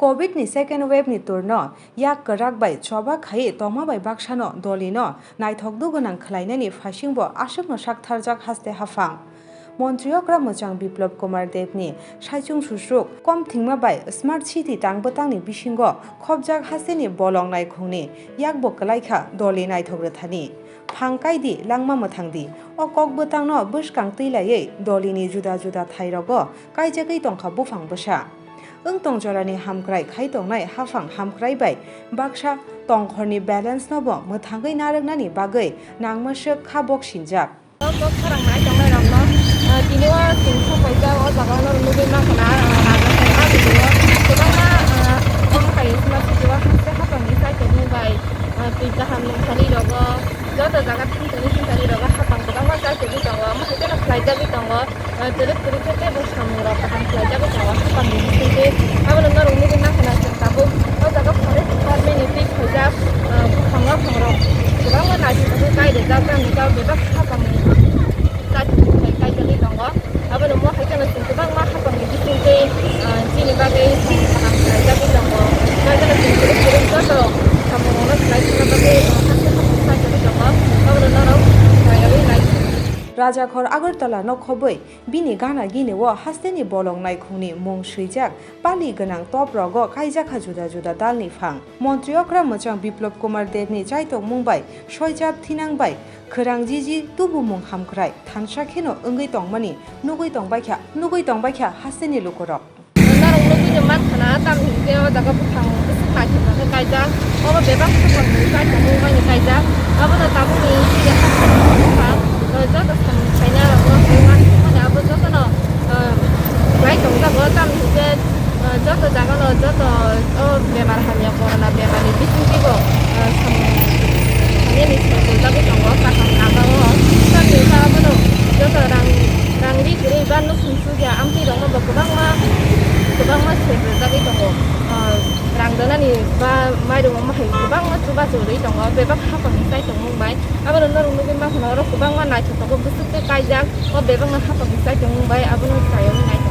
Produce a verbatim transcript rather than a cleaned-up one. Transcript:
Covid ni second wave ni turno yak kwrak bai choba khaiwi tongma bai baksano dolino naithok dugwnang khwlainani phaisingbo aswkno saktharjak haste haphang. Montri okra mwchang Biplab Kumar Debni saichung susruk kom thwngma bai Smart City tang bwtangni bisingo khopjak hasteni bolong naikhungni yakbo kwlaikha doli naithok rwthani. Phang kaidi, langma mwthangdi, o kok bwtangno bwskang twi laiwi dolini juda juda thairogo kaijagwi tongkha buphang bwsa. Wng tong jorani hamkrai khai tongnai haphang hamkrai bai baksa tongkhorni balance nobo mwthangwi narwknani bagwi nangma swk kha bok sinjak. O kok khorang nai tongnai rokno, ah, tini o chwng sok paijak o jaga o norok nugwi mankha na, ah, raja songma video o kwbangma, ah, hamkrai sma sijio haste haphangni chai tongmung bai, ah, twi kaham nungthani rogo joto jaga thang tongwi thang tongwi rogo haphang kwbangma chai tongwi tongo, omo hai kheno khlaijagwi tongo. Ah, twrwk twrwk khe teibo samung rok kaham khlaijagwi tongo haphang ni bisingtwi. Abono norok nugwi mankha na chwng tabuk o jaga forest department ni twi khaijak, ah, buphang waphang rok kwbangma naisingthogo kai rijak, tamni khe bebak haphang ni chai tongmung bai kaijagwi tongo. Abono mo hai kheno chwng kwbangma haphang ni bisingtwi, ah, chini bagwi samung kaham khlaijagwi tongo. Bai kheno chwng kwrwi kwrwi joto samung rokno khlai thangna bagwi, ah, hakhe haphang ni chai tongwi tongo. Abono norok naiyagwi nai. Rajakhor Agartala no khobwi bini gana gini o hasteni bolong naikhungni mung swijak pali gwnang top rogo kaijakha juda juda dalni phang. Montri okra mwchang Biplab Kumar Debni chaitokmung bai soijak thinang bai khwrang jiji tubumung hamkrai thansa kheno wngwi tongmani nugwi tongbaikha, nugwi tongbaikha hasteni lukurok. Norok nugwi no mankha na, tamni hinkhe o jaga buphang bwswk naithok khe kaijak. Obo bebak buphang ni chai tongmung bai kaijak. Abono tabukni chini haphang buphang, o joto samung khainai rokno khlai mani abo jotono, o, khlai tongjago. Tamni hinkhe, o, joto jagano joto o bemar hamya corona bemar ni bisingtwibo, o, samung khainani soi tongjago tongo kaham lama o. Tamni hinkhe abono joto rang, rang ri kwrwi ba nuk sung Suja amtwi rokno bo kwbangma, kwbangma sep rwjagwi tongo. Ah, rang donani ba mairum omo hai kwbangma chubachu rwi tongo. Bebak haphangni chai tongmung bai. Abono norok nugwi mankha na oro kwbangma naithotok bwswk tei kaijak. O bebakno haphangni chai tongmung bai abono chaywi nai.